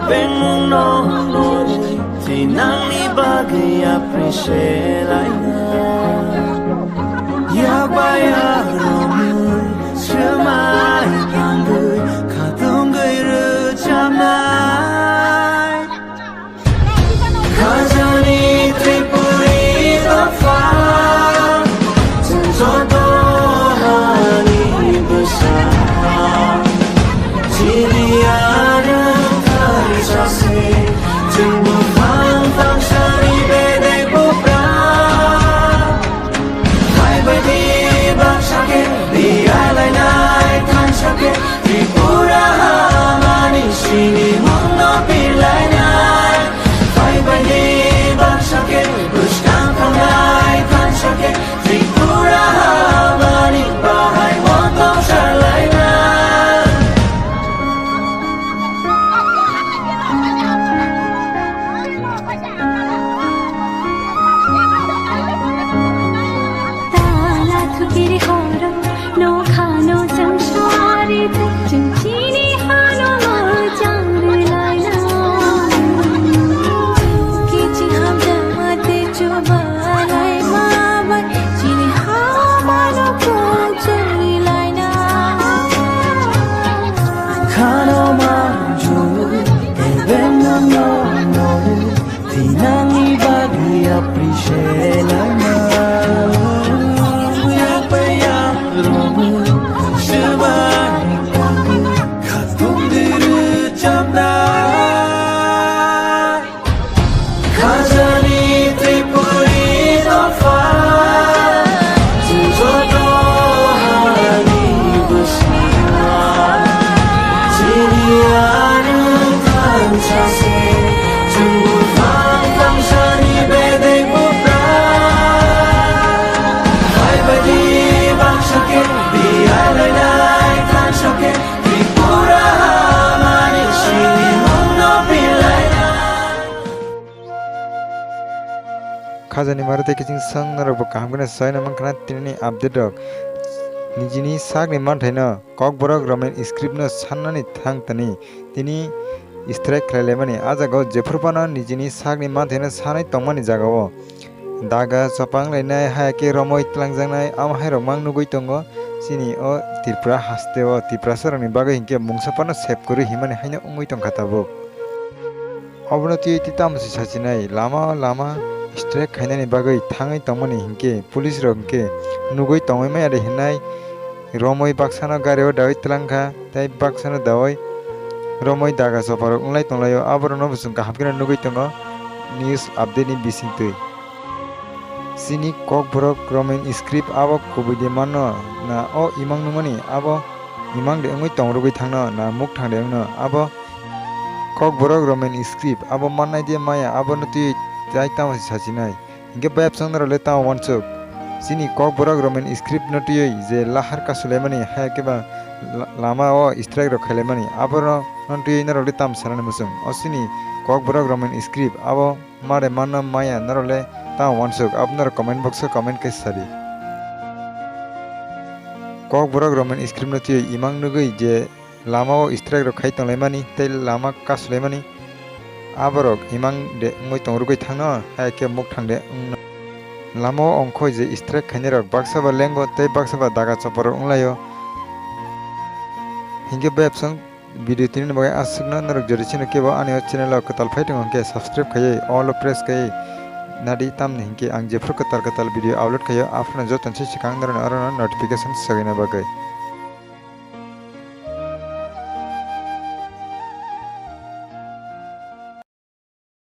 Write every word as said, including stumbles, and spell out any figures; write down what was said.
Bengmungno nini thinangni bagwi appreciate laina. Yakbai aromwi swmai tangwi khatungwi rwchapnai. Khajani Tripuri dopha, chwng joto hani bwsa. Chini arwng thansa se, chwng buphang thangsani bedek buphra. Phaibaidi baksa khe riyalainai thansa khe Tripura hamani sinimungno birlainai. Phaibaidi baksa khe bwskang thangnai thansa khe Tripura hamani bahai motong salainai. Tala thukiri horo, nokhano chang suari, chini hano mojang rwlaina. Kichi hamjama te chubalai mabai, chini hamano kuchung rwlaina. Khano manju, elbeng no no no. Thinangni bagwi appreciate laina. Yapaya romu, swmai khatung diru chamna. Khajani Tripuri dopha, chwng joto hani bwsa. Chini arwng thansa se, chwng buphang thangsani bedek buphra. Phaibaidi baksa khe riyalainai thansa khe Tripura hamani sinimungno birlainai. Khajani mari tei kiching song norok bo kaham kheno sai na mankha na tini ni update rok. Nijini sakni manthaino Kokborok Roman script no sannani thang tani tini strike khlai laimani. A jagao jephru phano nijini sakni manthaino sanwi tongmani jagao daga chopang lainai, haya khe romoi tlangjaknai, amo hai rok mang nugwi tongo chini o Tripura haste o. Tiprasa rokni bagwi hinkhe mungsa phano sep kwrwi himani haino wngwi tongkha tabuk. Obono twiwi tei tamo se sachinai, lama lama strike khainani bagwi thangwi tongmani hinkhe police rok hinkhe nugwi tongwi maya de hinai romoi baksano gari o dawi twlangkha tei baksano dawi romoi daga choparok wnglai tonglaio. Aborokno bo chwng kaham kheno nugwi tongo news update ni bisingtwi. Chini Kokborok Roman script abo kubui de mano na o imang nungmani abo imang de wngwi tongrwgwi thangno na mukthang de wngno abo Kokborok Roman script abo mannai de maya abono twiwi tai tamo se sachinai. Hinkhe bayapsong norok le tamo wansuk? Chini Kokborok Roman script no twiwi je lahar kasulaimani, haya khe ba la-, lama o strike rok khailaimani, aboro no twiwi norok le tamo sanani muchung? O chini Kokborok Roman script abo mare manna maya norok le tamo wansuk? Abo norok comment box o comment khe sadi. Kokborok Roman script no twiwi imang nugwi je lama o strike rok khai tonglaimani tei lama kasulaimani, aborok imang de wngwi tongrwgwi thangno, hai khe mukthang de wngno. Lama o ongkhoi je strike khainai rok baksa ba lengo tei baksa ba daga chopor rok wnglaio. Hinkhe bayapsong video tini ni bagwi aswkno, norok jodi chini kebo ani o channel o kwtal phai tongo hinkhe subscribe khaiwi all o press khaiwi nadi, tamni hinkhe ang jephru kwtal kwtal video upload khaio aphano joto ni swkang norokni oro no notification swgwina bagwi.